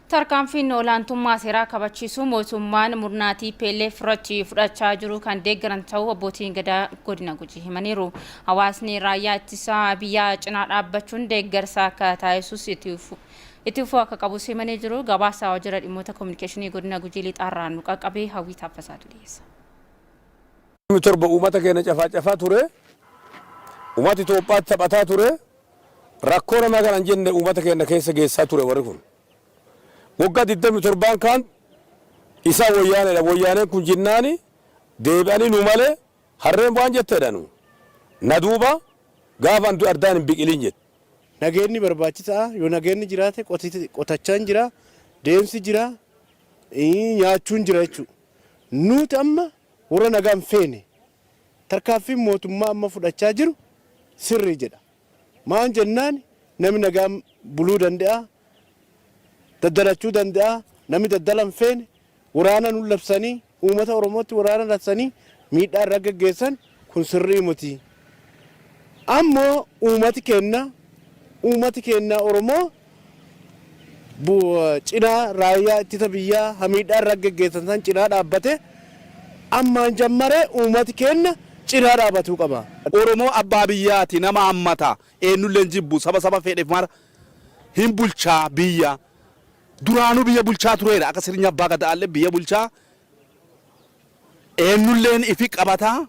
Tarkaanfiin olaantummaa seeraa kabachiisuu mootummaan murnaa TPLF irratti fudhachaa jiru kan deeggaran ta'uu abbootiin gadaa godina Gujii himaniiru. Hawaasni raayyaa ittisaa biyyaa cinaa dhaabbachuun deeggarsa akka taasisus itti fufuu akka qabus himanii jiru. Gabaasa waajjira dhimmoota kominikeeshinii godina Gujii Lixaarraa nu qaqqabe Hawwii Taaffasaatu dhiyeessa. 7 uummata keenya cafaa ture, uummata Itoophiyaatti taphataa ture, rakkoo nama kana hin jenne uummata keenya keessa geessaa ture warri kun. Waggaa 27 kaan isaa wayyaaneedha. Wayyaaneen kun jinnaani deebi'anii nu malee harreen waan jetteedha nu. Na duuba gaafa antu ardaan hin biqilin jette. Nageenyi barbaachisaa, yoo nageenyi jiraate qotachaan jira, deemsi jira, nyaachuun jira jechuudha. Nuti amma warra nagaan feene tarkaanfiin mootummaa amma fudhachaa jiru sirrii jedha. Maan jennaan namni nagaan buluu danda'a, daddalachuu danda'a, namni daddala hin feene waraana nu labsanii uummata Oromootti waraana labsanii miidhaa irra gaggeessan kun sirrii miti. Ammoo uummati keenya Oromoo cinaa raayyaa ittisa biyyaa hamiidhaa irra gaggeessan san cinaa dhaabbate ammaan jammaree uummati keenya cinaa dhaabbatuu qaba. Oromoo abbaa biyyaati, nama hammata, eenyulleen jibbu, saba saba fedheef mara hin bulchaa. Biyya duraanuu biyya bulchaa tureera. Akka sirna abbaa gadaallee biyya bulchaa, eenyulleen ifi qabataa,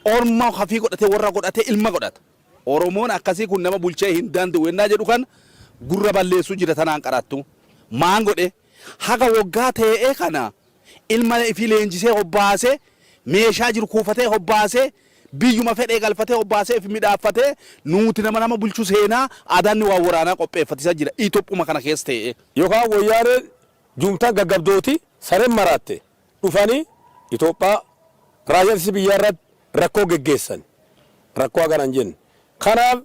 orma hafii godhatee, warra godhatee, ilma godhata. Oromoon akkasii kun nama bulchee hin danda'u yennaa jedhu kan gurra balleessuu jira. Tanaan qarattu maan godhe? Haga waggaa ta'ee kana ilma ifii leenjisee hobbaasee, meeshaa jiru kuufatee hobbaasee, biyyuma fedhee galfatee hobbaasee, ifi midhaaffatee, nuti nama nama bulchuu seenaa aadaanni waan waraanaa qopheeffatisaa jira Itophuma kana keessa ta'e. Yookaan wayyaaneen juumtaan gaggabdooti sareen maraatte dhufanii Itoophiyaa raayyaa ittisa biyyaa irratti rakkoo geggeessan. Rakkoo hagana hin jenne. Kanaaf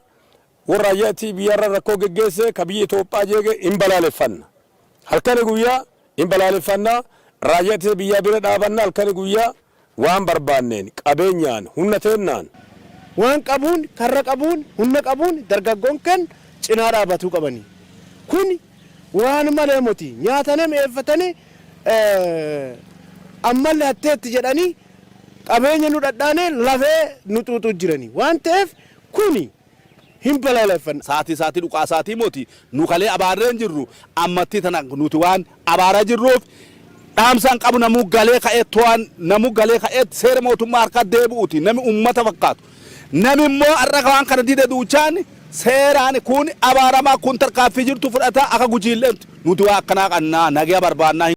warra raayyaa ittisa biyyaa irratti rakkoo geggeesse ka biyya Itoophiyaa jeeqe hin balaaleffanna. Halkanii guyyaa hin balaaleffanna. Raayyaa ittisa biyyaa bira dhaabanna halkanii guyyaa waan barbaanneen, qabeenyaan, humna teennaan. Waan qabuun, karra qabuun, humna qabuun dargaggoon kan cinaa dhaabbatuu qabani. Kun waan malee miti. Nyaatanii mi'eeffatanii ammallee hatteetti jedhanii qabeenya nu dhadhaanee lafee nu xuuxuu jirani. Waan ta'eef kuni hin balaaleffanna. Saatii saatii dhuqaa saatii moti nu kalee abaarreen jirru ammatti tana nuti waan abaaraa jirruuf dhaamsaan qabu, namuu galee ka'ee to'an, namuu galee ka'ee seera mootummaa harka deebi'uuti. Nami ummata fakkaatu, nami immoo har'a waan kana dide duuchaan seeraan kun abaaramaa, kun tarkaaffii jirtu fudhata. Akka Gujiillee nuti waa akkanaa qannaa nagaya barbaannaa.